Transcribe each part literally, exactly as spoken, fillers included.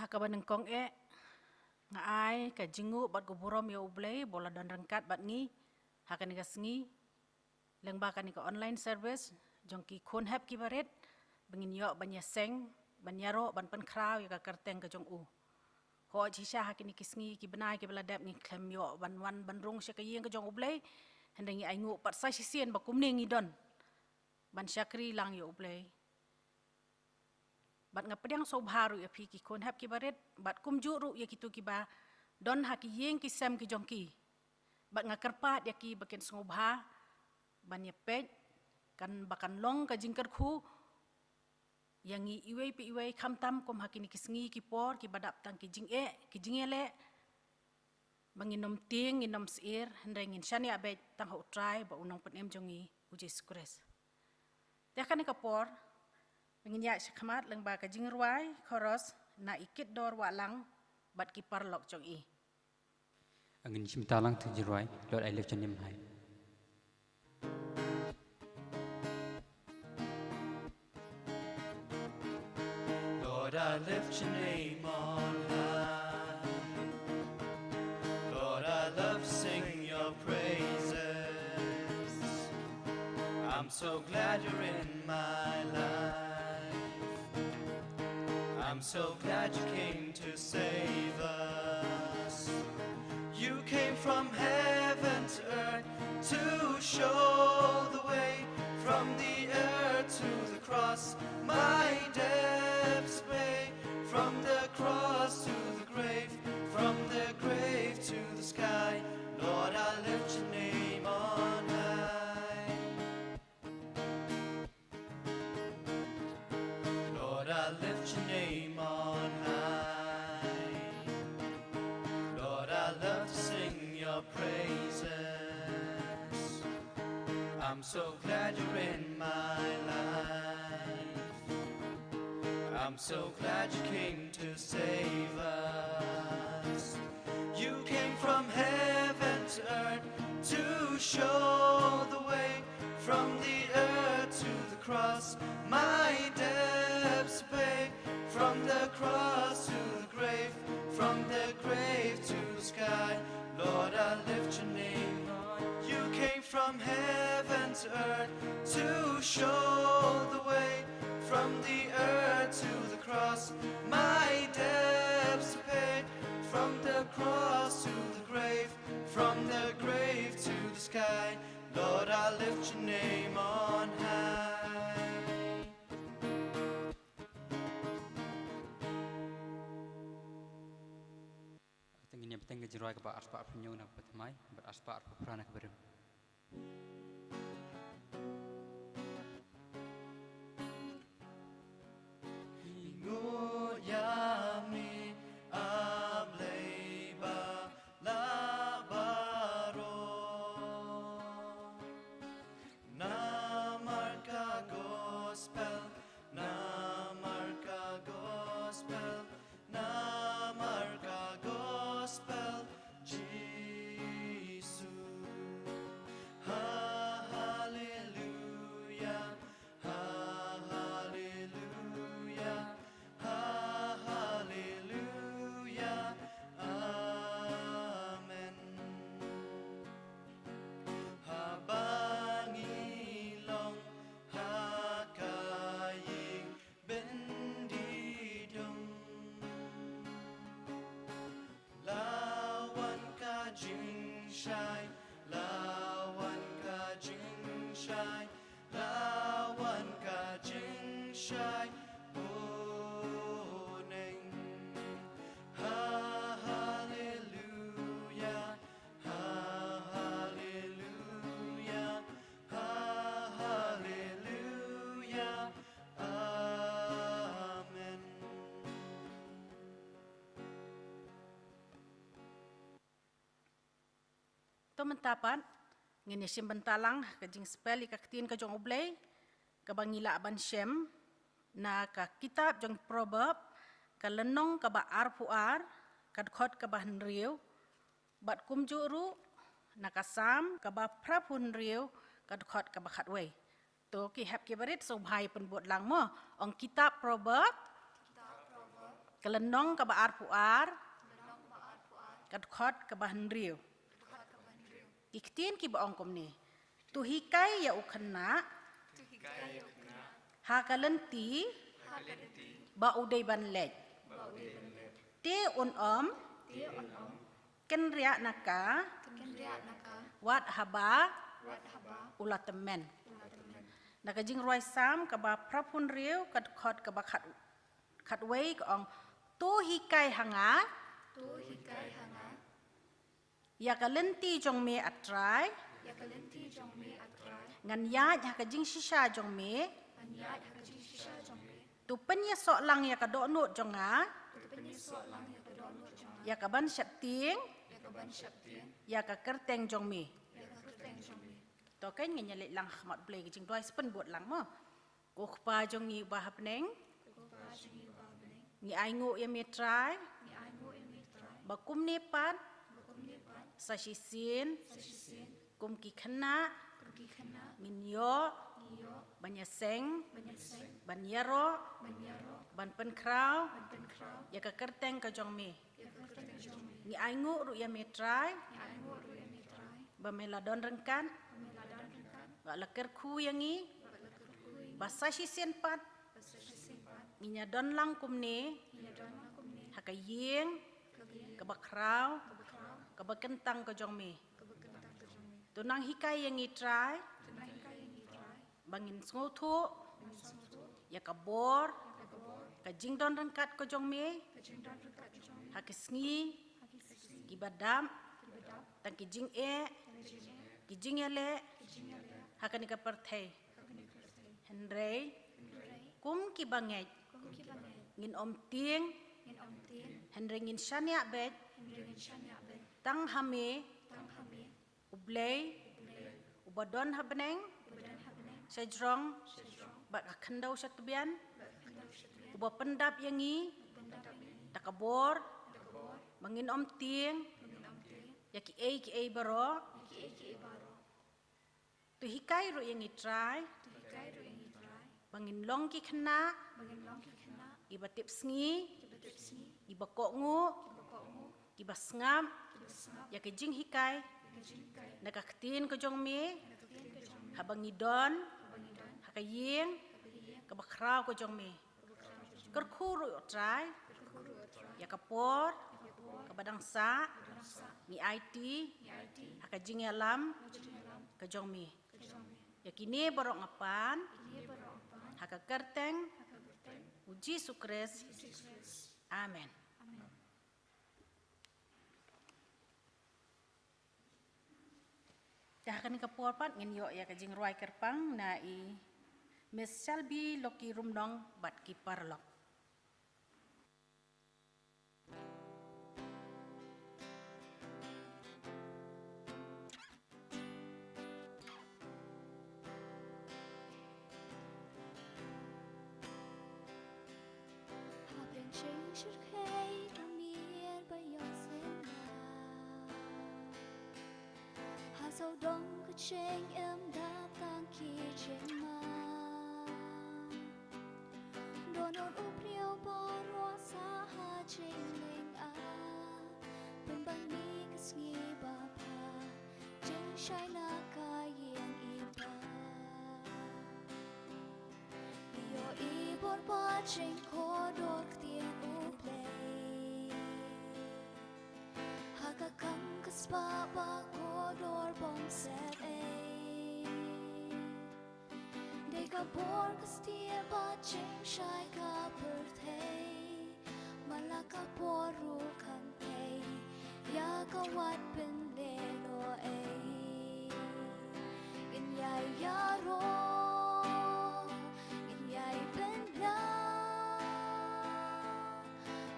Kaba nyngkong eh, nga ai ka jingnguh bad ka burom ïa U Blei ba u la don ryngkat bad ngi ha kane ka sngi, lyngba kane ka online service jong ki khun hep ki barit, ba ngin ïoh ban ïaseng, ban ïaroh, ban pynkhraw ïa ka kyrteng ka jong u. Hooid, shisha ha kine ki sngi ki bnai kiba la dep ngi khlem ïoh ban wan ban rung sha ka ïing ka jong U Blei, hynrei ngi ainguh pat sa shisien ba kumne ngi don ban shakri lang ïa U Blei. Bad nga pdiang sngewbha ruh ïa phi ki khun hep ki barit, bad kumjuh ruh ïa kito kiba don ha ki ïing ki sem ki jong ki. Bad nga kyrpad ïa ki ba kin sngewbha ban ïa peit, kan ba kan long ka jingkyrkhu ïa ngi iwei pa iwei, khamtam kum ha kine ki sngi ki por kiba dap tang ki jingeh, ki jingeh leh, ba ngin ym tieng, ngin ym syier, hynrei ngin shaniah beit tang ha U Trai bad U Nongpynim jong ngi, U Jisu Khrist. Te ha kane ka por, ba ngin ïaid shakhmat lyngba ka jingrwai chorus, Na i kit dor wah lang bad ki paralok jong i. Ngin shim bynta lang ïa ka jingrwai, Lord, I lift your name high. Lord, I lift your name on high. Lord, I love to sing your praises. I'm so glad you're in my life. I'm so glad you came to save us. You came from heaven to earth to show the way. From the earth to the cross, my debts pay. From the cross to the grave, from the grave to the sky, Lord, I lift your name on high. Lord, I lift your name on high. Lord, I love to sing your praises. I'm so glad you're in my life. I'm so glad you came to save us. You came from heaven to earth to show the way. From the earth to the cross, my debts pay. From the cross to the grave, from the grave to the sky, Lord, I lift your name. You came from heaven to earth to show the way. From the earth to the cross, my debts to pay. From the cross to the grave, from the grave to the sky, Lord, I lift your name on high. Te ngin ïa bteng ka jingrwai kaba arspah arphew hynñiew na kaba thymmai bad arspah arphew phra na kaba rim. Nguh ïa me, A Blei ba la baroh. Namar ka gospel, namar ka gospel, namar ka gospel Jisu. Ha, haleluya, ha, haleluya, ha, haleluya, amen. Haba ngi long ha ka ïing byndidum, la wan ka jingshai, la wan ka jingshai, la wan ka jingshai bun. Ha, haleluya, ha, haleluya, ha, haleluya, amen. To mynta pat ngin ïa shim bynta lang ka jingspell ïa ka ktien ka jong U Blei, kaba ngi lah ban shem na ka kitab jong Proverb, ka lynnong kaba arphew ar, ka dkhot kaba hynriew, bad kumjuh ruh na ka Salm kaba phraphew hynriew, ka dkhot kaba khatwei. To ki hep ki barit, sngewbha ïa pynbud lang mo. Ong kitab Proverb, kitab Proverb, Ka lynnong kaba arphew ar, ka dkhot kaba hynriew. Ki ktien kiba ong kumne: To hikai ïa u khynnah ha ka lynti ba u dei ban leit. Te un ym kynriah na ka wat haba u la tymmen. Na ka jingrwai Salm kaba phra phew hynriew, ka dkhot kaba khat, khatwei, ka ong: To hikai ha nga ïa ka lynti jong me, A Trai. Ngan ïaid ha ka jingshisha jong me. To pynïasoh lang ïa ka dohnud jong nga ïa ka ban sheptieng ïa ka kyrteng jong me. To, kan ngin ïa leit lang ha khmat U Blei, ka jingduwai spynbud lang mo. Ko Kpa jong ngi uba ha bneng, ngi ainguh ïa me Trai ba kumne pat sa shisien, kum ki khynnah, ngin ïoh ban ïaseng, ban ïaroh, ban pynkhraw ïa ka kyrteng ka jong me. Ngi ainguh ruh ïa me Trai ba me la don ryngkat, ba la kyrkhu ïa ngi ba sa shisien pat ngin ïa don lang kumne ha ka ïing kaba khraw, kaba kyntang ka jong me. To nang hikai ïa ngi Trai ba ngin sngewthuh ïa ka bor, ka jingdon ryngkat ka jong me ha ki sngi kiba dap, tang ki jingeh, ki jingïaleh ha kane ka pyrthei. Hynrei kum kiba ngeit ngin ym tieng, hynrei ngin shaniah beit tang ha me, U Blei uba don ha bneng shajrong bad ha khyndew shatbian, uba pyndap ïa ngi da ka bor ba ngin ym tieng ïa kiei kiei baroh. To hikai ruh ïa ngi Trai ba ngin long ki khynnah kiba tip sngi, kiba kohnguh, kiba sngap ïa ka jinghikai na ka ktien ka jong me haba ngi don ha ka ïing kaba khraw ka jong me. Kyrkhu ruh Trai ïa ka por kaba dang sah, ngi aiti ha ka jingïalam ka jong me. Ïa kine baroh nga pan ha ka kyrteng U Jisu Khrist. Amen. Te ha kane ka por pat ngin ïoh ïa ka jingrwai kyrpang na i Miss Shelby Loki Rumnong bad ki paralok. Hapdeng jingshyrkhei u mier ba ïohsngew, ha sawdong ka jingim da tang ki jingma. Dohnud u briew baroh sa ha jinglynga, pynban mih ka sngi ba pha jingshai na ka ïing i pa. Ïoh i bor ba jingkordor ktien U Blei ha ka kam ka spah ba kordor bymset ei. Dei ka bor ka stieh ba jingshai ka pyrthei. Man la ka por ruh kan tei ïa ka wat pynlehnoh ei. Ngin ïai ïaroh, ngin ïai pynbna.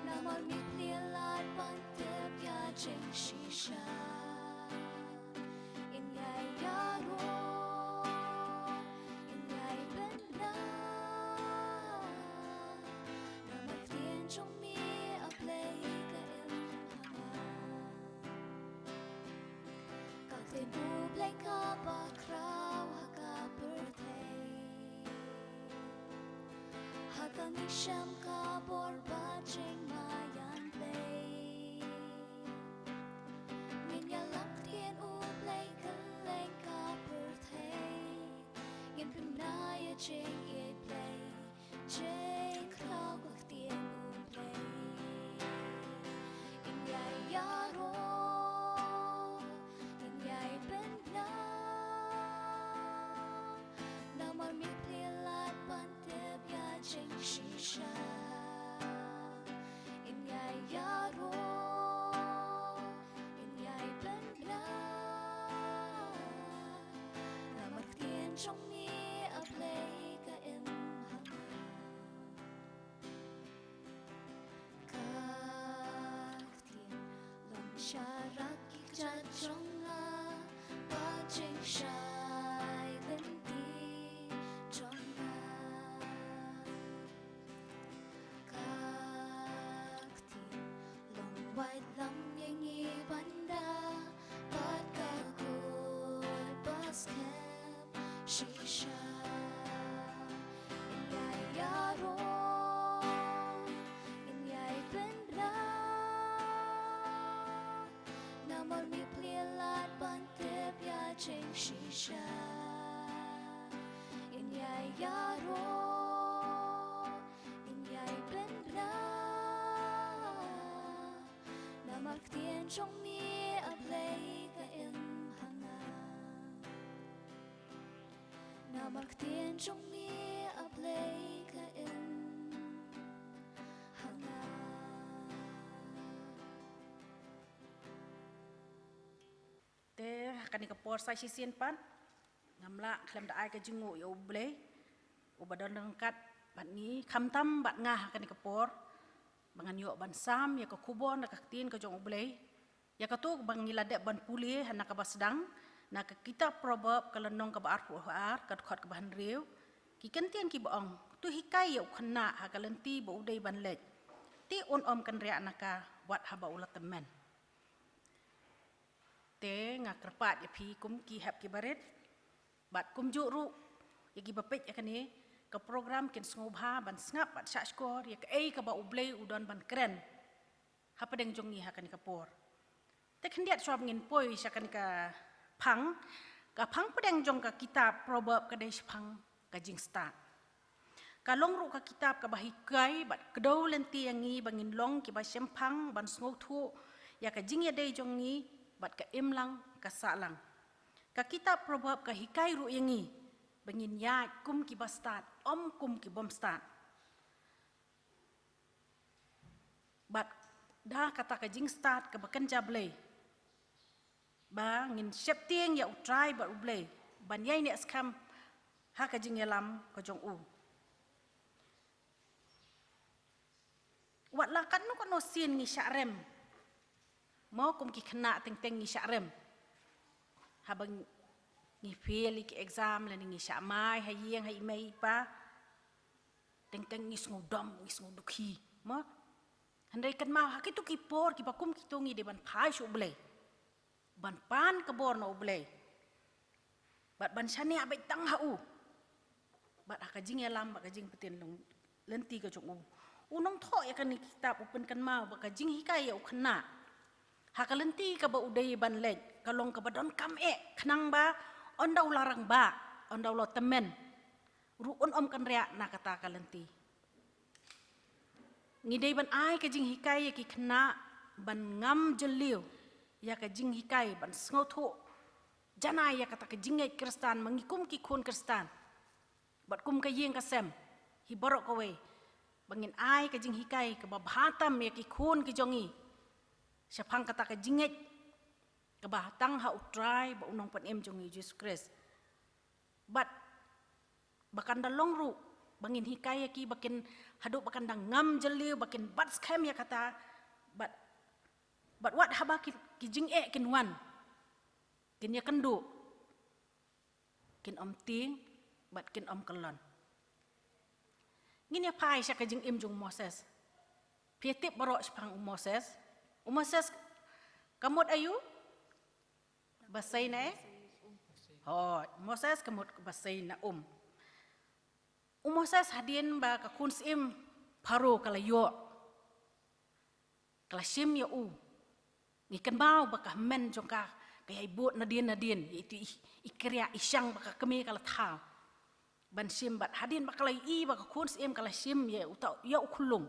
Namar me plie lad ban tip ïa jingshisha. Ngin ïai ïaroh, ngin ïai pynbna. Namar ktien jong me A Blei ka im ha nga. Ka ktien U Blei kaba khraw ha ka pyrthei. Ha Ka ngi shem ka bor ba jingmaïan Blei. Ngin ïalap ktien U Blei kylleng ka pyrthei. Ngin pynbna ïa jingïeit Blei, jingkhraw ka ktien U Blei. Ngin ïai ïaroh, ngin ïai pynbna. Namar me plie lad ban tip ïa jingshisha. Ngin ïai ïaroh, ngin ïai pynbna. Namar ktien jong me A Blei ka im ha nga. Ka ktien long sharak ki kjat jong nga, bad jingshai lynti jong nga. Ka ktien long waitlam ïa ngi ban da, bad ka kut ba skhem shisha. Ngin ïai ïaroh, ngin ïai pynbna. Namar me plie lad ban tip ïa jingshisha. Ngin ïai ïaroh, ngin ïai pynbna. Namar ktien jong me A Blei ka im ha nga. Namar ktien jong me A Blei ka im ha nga. Te ha kane ka por sa shisien pat ngam lah khlem da ai ka jingnguh ïa U Blei uba don ryngkat bad ngi, khamtam bad nga ha kane ka por, ba ngan ïoh ban sam ïa ka khubor na ka ktien ka jong U Blei. Ïa katu ba ngi la dep ban pule ha na kaba sdang, na ka kitab Proverb ka lynnong kaba arphew ar, ka dkhot kaba hynriew. Ki kyntien kiba ong, to hikai ïa u khynnah ha ka lynti ba u dei ban leit, te un ym kynriah na ka wat haba u la tymmen. Te nga kyrpad ïa phi kum ki hep ki barit, bad kumjuh ruh ïa kiba peit ïa kane ka program kin sngewbha ban sngap bad shahshkor ïa kaei kaba U Blei u don ban kren hapdeng jong ngi ha kane ka por. Te khyndiat shuwa ba ngin poi sha kane ka phang, ka phang pdeng jong ka kitab Proverb ka dei shaphang ka jingstad. Ka long ruh ka kitab kaba hikai bad kdew lynti ïa ngi ba ngin long kiba shemphang ban sngewthuh ïa ka jingïadei jong ngi bad ka imlang ka sahlang. Ka kitab Proverb ka hikai ruh ïa ngi ba ngin ïaid kum kiba stad, ym kum ki bym stad. Bad da kata ka jingstad kaba kynja Blei, ba ngin sheptieng ïa U Trai bad U Blei ban ïai neh skhem ha ka jingïalam ka jong u. Wat la katno katno sien ngi shah rem, mo, kum ki khynnah teng teng ngi shah rem. Haba ngi fail ïa ki exam lane ngi shah mai ha ïing ha i mei i pa, teng teng ngi sngewdom, ngi sngewdukhi, mo. Hynrei kynmaw, ha kitu ki por kiba kum kitu ngi dei ban phai sha U Blei, ban pan ka bor na U Blei, bad ban shaniah beit tang ha u, bad ha ka jingïalam bad ka jingpyntip lynti ka jong u. U nongthoh ïa kane ka kitab u pynkynmaw ba ka jinghikai ïa u khynnah ha ka lynti kaba u dei ban leit ka long kaba donkam eh, khnang ba ynda u la rangbah, ynda u la tymmen ruh un ym kynriah na kata ka lynti. Ngi dei ban ai ka jinghikai ïa ki khynnah ban ngam jylliew ïa ka jinghikai ban sngewthuh janai ïa kata ka jingngeit Khristan, ma ngi kum ki khun Khristan bad kum ka ïing ka sem hi baroh kawei, ba ngin ai ka jinghikai kaba bha tam ïa ki khun ki jong ngi shaphang kata ka jingngeit kaba tang ha U Trai bad U Nongpynim jong ngi Jisu Khrist. Bad ba kan da long ruh ba ngin hikai ïa ki ba kin, haduh ba kan da ngam jylliew, ba kin bat skhem ïa kata, bad, bad wat haba ki, ki jingeh kin wan, kin ïakynduh, kin ym tieng bad kin ym kyllon. Ngin ïa phai sha ka jingim jong u Moses. Phi tip baroh shaphang u Moses? U Moses ka mut aïu? Ba sei na eh? Hooid, Moses ka mut ba sei na um. U Moses hadien ba ka khun syiem Pharaoh ka la ïoh, ka la shim ïa u. Ngi kynmaw ba ka hynmen jong ka ka ïai bud nadien nadien, ïa itu i, i kriah i shang ba ka kmie ka la thaw. Ban shim bad hadien ba ka la ïohi ba ka khun syiem ka la shim ïa uta, ïa u khyllung,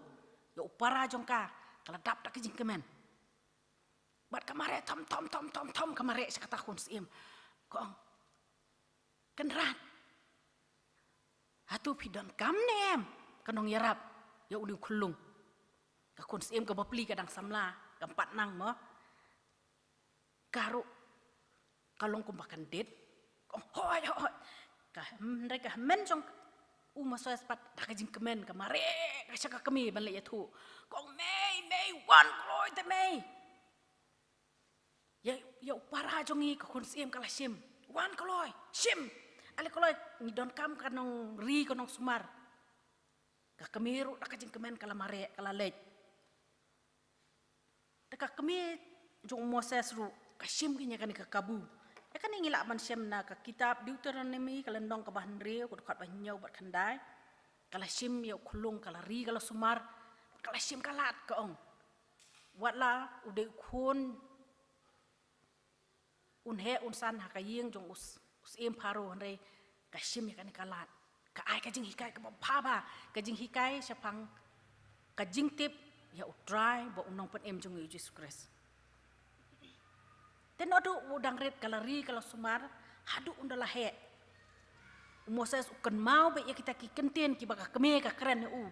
ïa u para jong ka, ka la dap da ka jingkmen. Bad ka mareh thom thom thom thom thom, ka mareh sha kata ka khun syiem. Ka ong, "Kynrad, hato phi donkam ne em ka nongïarap ïa une u khyllung?" Ka khun syiem ka bapli ka dang samla, kam pat nang mo. Ka ruh ka long kumba kan dit. Ka ong, "Hooid, hooid." Ka hynrei ka hynmen jong u Moses pat da ka jingkmen ka mareh ka sha ka kmie ban leit ïathuh. Ka ong, "Mei, mei, wan kloi te mei. Ïa, ïa u para jong ngi ka khun syiem ka la shim. Wan kloi, shim. Ale kloi, ngi donkam ka nongri ka nongsumar." Ka kmie ruh da ka jingkmen ka la mareh, ka la leit. Te ka kmie jong u Moses ruh ka shim keiñ ïa kane ka kabu. Ïa kane ngi lah ban shem na ka kitab Deuteronomi, ka lynnong kaba hynriew, ka dkhot ba hynñiew bad khyndai. Ka la shim ïa u khyllung, ka la ri, ka la sumar, ka la shim, ka lad, ka ong, "Wat la u dei u khun un heh un san ha ka ïing jong u s-, u syiem Pharaoh, hynrei ka shim ïa kane ka lad." Ka ai ka jinghikai kaba bha bha, ka jinghikai shaphang ka jingtip ïa U Trai bad U Nongpynim jong ngi U Jisu Khrist. Te naduh u dang rit ka la ri, ka la sumar, haduh ynda la heh, u Moses u kynmaw beit ïa kita ki kyntien kiba ka kmie ka kren ïa u,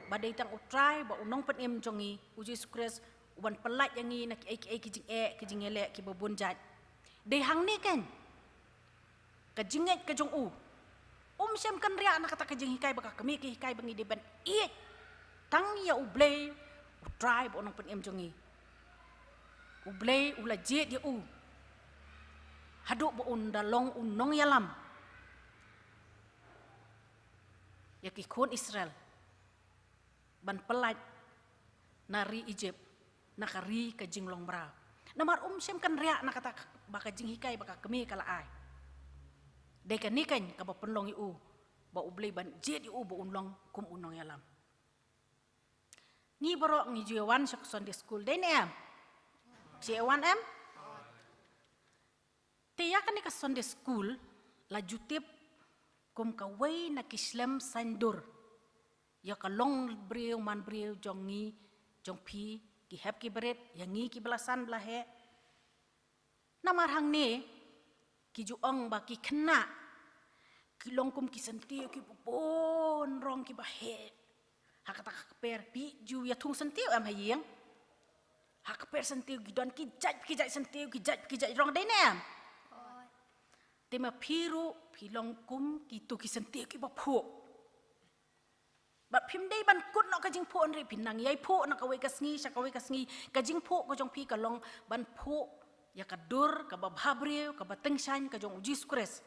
ba dei tang U Trai bad U Nongpynim jong ngi U Jisu Khrist uban pyllait ïa ngi na kiei kiei ki jingeh, ki jingïaleh kiba bun jait. Dei hangne keiñ ka jingngeit ka jong u. Um shym kynriah na kata ka jinghikai ba ka kmie ka hikai ba ngi dei ban ïeit tang ïa U Blei, U Trai bad U Nongpynim jong ngi. U Blei u la jied ïa u haduh ba un da long u nongïalam ïa ki khun Israel ban pyllait na ri Egypt, na ka ri ka jinglong mraw. Namar um shym kynriah na kata ba ka jinghikai ba ka kmie ka la ai. Dei kane keiñ kaba pynlong ïa u ba U Blei ban jied ïa u ba un long kum u nongïalam. Ngi baroh ngi ju ïa wan sha ka Sunday school, dei ne em? Ju ïa wan em? Te ïa kane ka Sunday school la ju tip kum kawei na ki shlem saiñdur ïa ka longbriew manbriew jong ngi, jong phi, ki hep ki barit, ïa ngi kiba la san ba la heh. Namar hangne ki ju ong ba ki khynnah ki long kum ki syntiew kiba bun rong kiba heh. Ha kata ka kper phi ju ïathung syntiew em ha ïing? Ha kper syntiew ki don ki jait ki jait syntiew, ki jait ki jait rong, dei ne em? Te ma phi ruh phi long kum kito ki syntiew kiba phuh. Bad phim dei ban kut noh ka jingphuh, hynrei phin nang ïai phuh na kawei ka sngi sha kawei ka sngi. Ka jingphuh ka jong phi ka long ban phuh ïa ka dur kaba bhabriew, kaba tyngshaiñ ka jong U Jisu Khrist.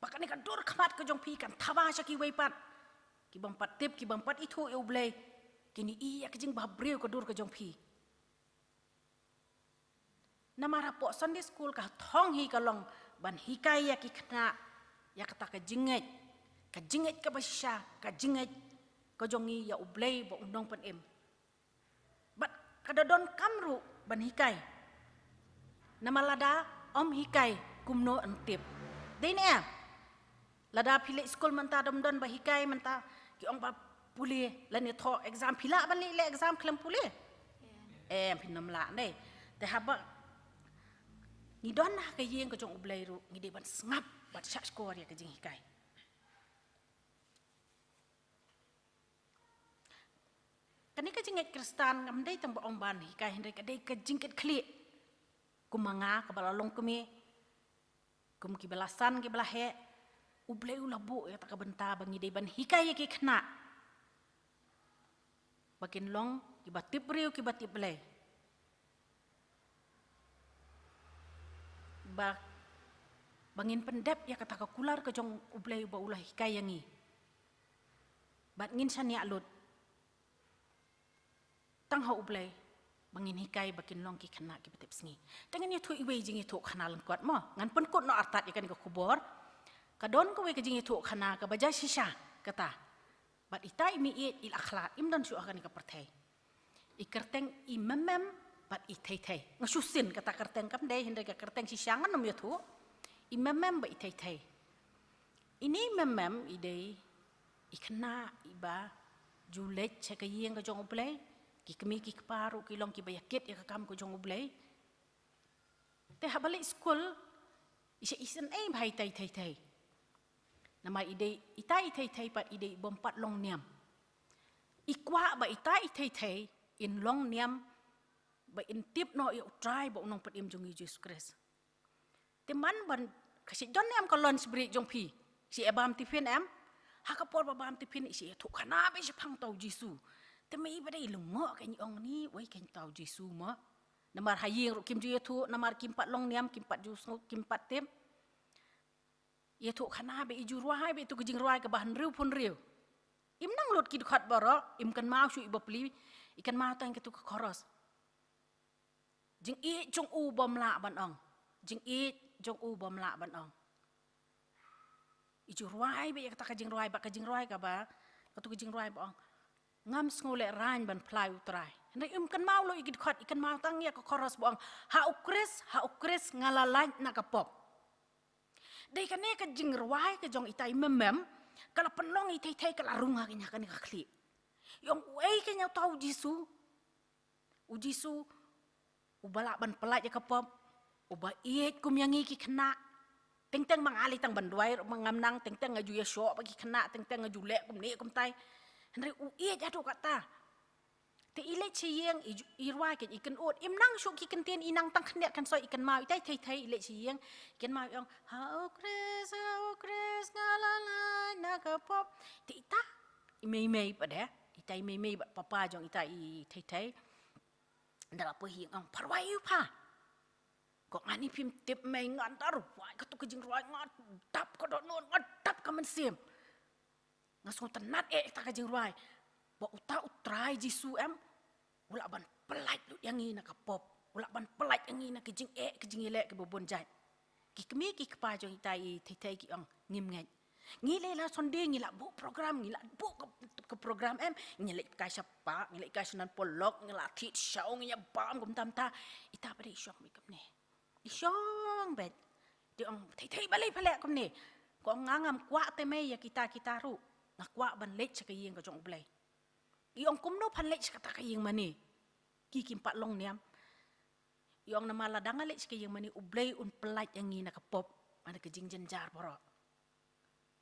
Ba kane ka dur khmat ka jong phi kan thaba sha kiwei pat, ki bym pat tip, ki bym pat ithuh ïa U Blei, kin ïohi ïa ka jingbhabriew ka dur ka jong phi. Namar hapoh Sunday school ka thong hi ka long ban hikai ïa ki khynnah ïa kata ka jingngeit, ka jingngeit kaba shisha, ka jingngeit ka jong ngi ïa U Blei bad U Nongpynim. Bad ka da donkam ruh ban hikai. Namar lada ym hikai kumno yn tip? Dei ne em? Lada phi leit skul mynta, dom don ba hikai mynta, ki ong ba pule lane thoh exam, phi lah ban leit leh exam khlem pule? Em, phin ym lah ne. Te haba ngi don ha ka ïing ka jong U Blei ruh ngi dei ban sngap bad shahshkor ïa ka jinghikai. Kane ka jingngeit Khristan kam dei tang ba ong ban hikai, hynrei ka dei ka jingkitkhlieh. Kum ma nga kaba la long kmie, kum kiba la san kiba la heh, U Blei u la buh ïa kata ka bynta ba ngi dei ban hikai ïa ki khynnah ba kin long kiba tip briew, kiba tip Blei. Ba, ba ngin pyndep ïa kata ka kular ka jong U Blei ba u la hikai ïa ngi. Bad ngin shaniah lut tang ha U Blei ba ngin hikai ba kin long ki khynnah kiba tip sngi. Te ngan ïathuh iwei i jingïathuhkhana lyngkot mo. Ngan pynkut noh artat ïa kane ka khubor. Ka don kawei ka jingïathuhkhana kaba jia shisha. Kata. Bad ita i meiieit i la khlad, im don shuh ha kane ka pyrthei. I kyrteng i memmem bad i theithei. Nga shu sin kata kyrteng kam dei, hynrei ka kyrteng shisha ngan ym ïathuh. I memmem bad i theithei. Ine i memmem i dei i khynnah iba ju leit sha ka ïing ka jong U Blei, ki kmie ki kpa ruh ki long kiba ïakit ïa ka kam ka jong U Blei. Te haba leit skul, i shah isynei bha ita i theithei. Namar i dei, ita i theithei pat i dei i bym pat long niam. I kwah ba ita i theithei in long niam, ba in tip noh ïa U Trai bad U Nongpynim jong ngi Jisu Khrist. Te man ban, ka shu don em ka lunch break jong phi? Shu ïa bam tiffin em? Ha ka por ba bam tiffin i shu ïathuh khana beit shaphang uta U Jisu. Te mei i ba dei lyngngoh, kan ong ni, wei, kan uta U Jisu mo. Namar ha ïing ruh kim ju ïathuh, namar kim pat long niam, kim pat ju sngew, kim pat tip. Ïathuh khana beit, i ju rwai beit ïa uto ki jingrwai kaba hynriew phew hynriew. Im nang lut ki dkhot baroh, im kynmaw shuh i bapli, i kynmaw tang ïa kato ka chorus. Jingïeit jong u bym lah ban ong. Jingïeit jong u bym lah ban ong. I ju rwai beit ïa kata ka jingrwai, bad ka jingrwai kaba, kato ka jingrwai ba ong, ngam sngewlehraiñ ban phla ïa U Trai. Hynrei im kynmaw lut ïa ki dkhot, i kynmaw tang ïa ka chorus ba ong, ha U Khrist, ha U Khrist nga la lait na ka pop. Dei kane ka jingrwai ka jong ita i memmem, ka la pynlong i theithei ka la rung ha kane ka khlieh. I ong, wei, kan uta U Jisu. U Jisu, uba lah ban pyllait ïa ka pop, uba ïeit kum ïa ngi ki khynnah. Teng teng ma nga lei tang ban duwai ruh ma ngam nang, teng teng nga ju ïashoh bad ki khynnah, teng teng nga ju leh kumne kumtai. Hynrei u ïeit haduh katta. Te i leit sha ïing, i ju, i rwai, kan i kynud, im nang shuh ki kyntien, i nang tang khyndiat khynsoit, i kynmaw, ita i theithei i leit sha ïing, i kynmaw i ong, ha U Khrist, ha U Khrist nga la lait na ka pop. Te ita i mei mei pat de, ita i mei mei bad papa jong ita i theithei. Ynda la poi ha ïing, ong, pha rwai ïa u pha. Ko, ngan ïa phim tip mei, ngan da rwai kato ka jingrwai, nga dap ka dohnud, nga dap ka mynsiem. Nga sngewtynnat eh ïa kata ka jingrwai. Ba uta U Trai Jisu em, u lah ban pyllait lut ïa ngi na ka pop. U lah ban pyllait ïa ngi na ki jingeh, ki jingïaleh kiba bun jait. Ki kmie ki kpa jong ita i theithei ki ong, ngim ngeit. Ngi lei la Sunday ngi la buh program, ngi la buh ka, ka program em, ngi leit kai sha park, ngi leit kai sha Nan Polok, ngi la thied show, ngi ïa bam kumta kumta. Ita pat de i shong beit kumne. I shong beit. Te ong, theithei, balei pha leh kumne? Ko, nga ngam kwah te mei ïa kita kita ruh. Nga kwah ban leit sha ka ïing ka jong U Blei. I ong, kumno phan leit sha kata ka ïing mane? Ki kim pat long niam. I ong, namar lada nga leit sha ka ïing mane, U Blei un pyllait ïa ngi na ka pop, na ka jingjynjar baroh.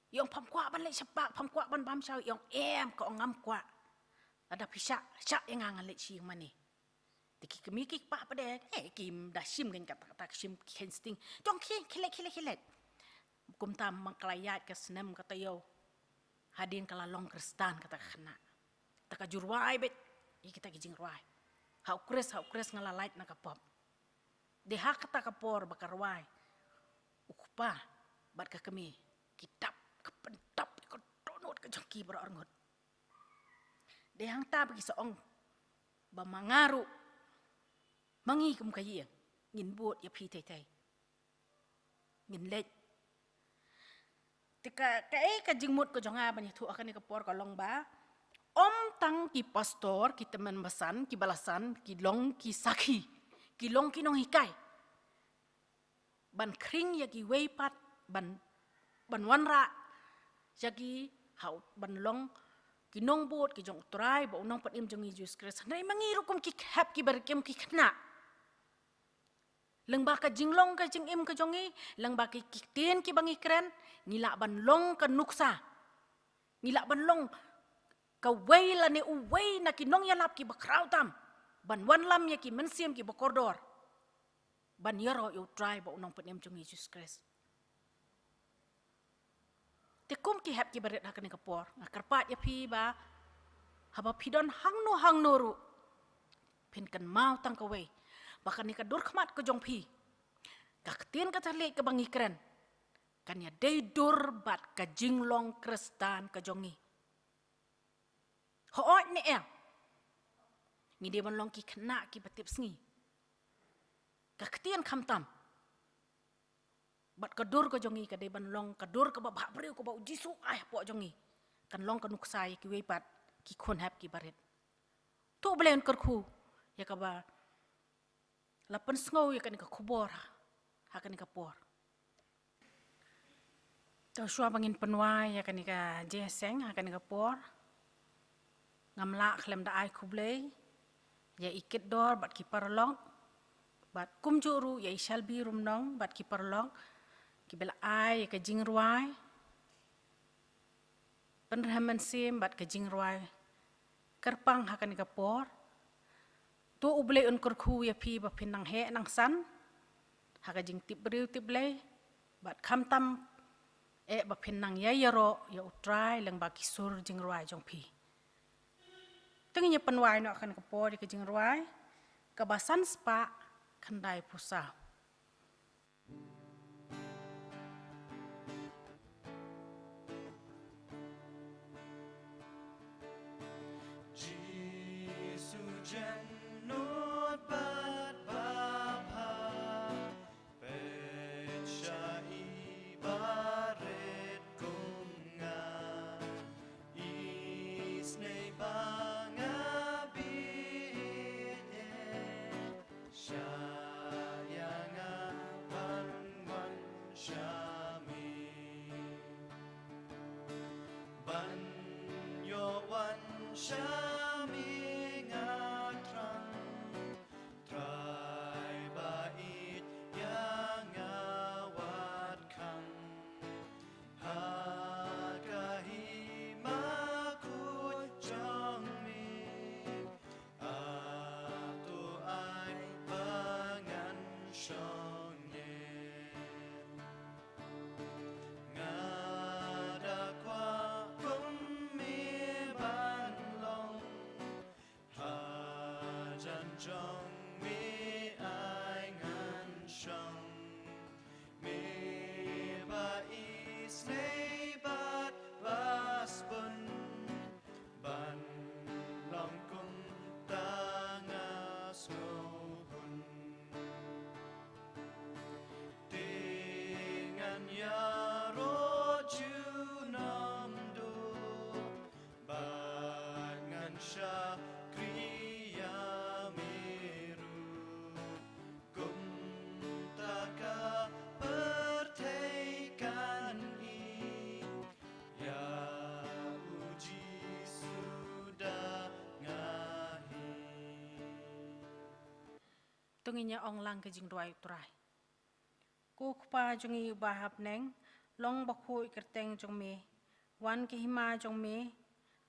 I ong, pham kwah ban leit sha park, pham kwah ban bam show? I ong, em, ka ong, ngam kwah. Lada phi shah, shah ïa nga, ngan leit sha ïing mane. Te ki kmie ki kpa pat de, eh, kim da shim kein kata, kata ka shim kein sting. Jong ki, khie leit, khie leit, khie leit. Kumta man ka la ïaid ka snem ka taïew, hadien ka la long Khristan kata ka khynnah. Te ka ju rwai beit ïa kita ki jingrwai. Ha U Khrist, ha U Khrist nga la lait na ka pop. Dei ha kata ka por ba ka rwai, u kpa bad ka kmie ki dap, ka pyndap ïa ka dohnud ka jong ki baroh arngut. Dei hangta ba ki sa ong ba ma nga ruh, ma ngi kum ka ïing, ngin bud ïa phi theithei. Ngin leit. Te ka, kaei ka jingmut ka jong nga ban ïathuh ha kane ka por ka long ba, ym tang ki pastor, ki tymmen basan, ki balasan, ki long ki sakhi, ki long ki nonghikai. Ban khring ïa kiwei pat, ban, ban wanrah ïa ki, ha u, ban long ki nongbud ki jong U Trai bad U Nongpynim jong ngi Jisu Khrist. Hynrei ma ngi ruh kum ki hep kiba rit, kum ki khynnah. Lyngba ka jinglong ka jingim ka jong ngi, lyngba ki, ki ktien kiba ngi kren, ngi lah ban long ka nuksa. Ngi lah ban long kawei lane uwei na ki nongïalap kiba khraw tam. Ban wanlam ïa ki mynsiem kiba kordor. Ban ïaroh ïa U Trai bad U Nongpynim jong ngi Jisu Khrist. Te kum ki hep kiba rit ha kane ka por, nga kyrpad ïa phi ba, haba phi don hangno hangno ruh, phin kynmaw tang kawei, ba kane ka dur khmat ka jong phi, ka ktien ka thylliej kaba ngi kren, kan ïadei dur bad ka jinglong Khristan ka jong ngi. Hooid ne em? Ngi dei ban long ki khynnah kiba tipsngi. Ka ktien khamtam. Bad ka dur ka jong ngi ka dei ban long ka dur kaba bhabriew kaba U Jisu ai hapoh jong ngi. kan long ka nuksa ïa kiwei pat ki khun hep ki barit. To U Blei un kyrkhu ïa kaba la pynsngew ïa kane ka khubor ha kane ka por. To shuwa ba ngin pynwai ïa kane ka jingïaseng ha kane ka por, ngam lah khlem da ai khublei ïa i Kitdor bad ki paralok, bad kumjuh ruh ïa i Shelby Rumnong bad ki paralok kiba la ai ïa ka jingrwai pynrhem mynsiem bad ka jingrwai kyrpang ha kane ka por. To U Blei un kyrkhu ïa phi ba phin nang heh nang san ha ka jingtip briew tip Blei, bad khamtam eh ba phin nang ïai ïaroh ïa U Trai lyngba ki sur jingrwai jong phi. To ngin ïa pynwai noh ha kane ka por ïa ka jingrwai kaba san spah khyndai phew saw. Jisu jen nud bad babha, peit sha i barit kum nga. Isynei ba nga bieit, sha ïa nga ban wan sha me. Ban ïoh wan sha me nga thrang, Trai ba ïeit ïa nga wat khang. Ha ka hima khuid jong me, to ai ba ngan shong ne. Nga da kwah kum me ban long, hajan jong me ai ngan shong. Me ba isynei bad ba sbun, ban long kumta nga sngewbha. Te ngan ïaroh junom duh, bad ngan shakri ïa me ruh. Kumta ka pyrthei kan ïeit ïa U Jisu da nga hi. To ngin ïa ong lang ka jingduwai U Trai. Ko Kpa jong ngi uba ha bneng, long bakhuid ka kyrteng jong me. Wan ka hima jong me,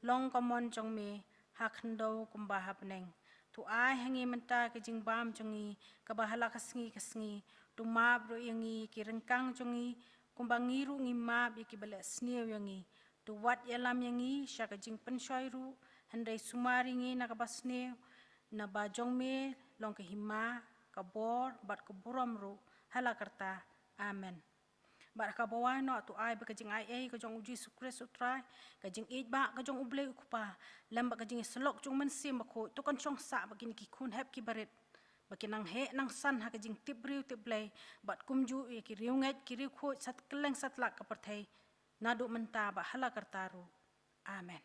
long ka mon jong me, ha khyndew kumba ha bneng. To ai ha ngi mynta ka jingbam jong ngi kaba ha la ka sngi ka sngi. To map ruh ïa ngi ki ryngkang jong ngi, kumba ngi ruh ngi map ïa kiba leh sniew ïa ngi. To wat ïalam ïa ngi sha ka jingpynshoi ruh, hynrei sumar ïa ngi na kaba sniew, naba jong me long ka hima, ka bor bad ka burom ruh ha la karta. Amen. Bad ha kaba wai noh, to ai ba ka jingaiei ka jong U Jisu Khrist U Trai, ka jingïeit ba ka jong U Blei U Kpa, lem bad ka jingïasyllok jong U Mynsiem Bakhuid, to kan shong sah bad kine ki khun hep ki barit, ba kin nang heh nang san ha ka jingtip briew tip Blei, bad kumjuh ïa ki riewngeit ki riewkhuid sha kylleng satlak ka pyrthei, naduh mynta bad ha la karta ruh. Amen.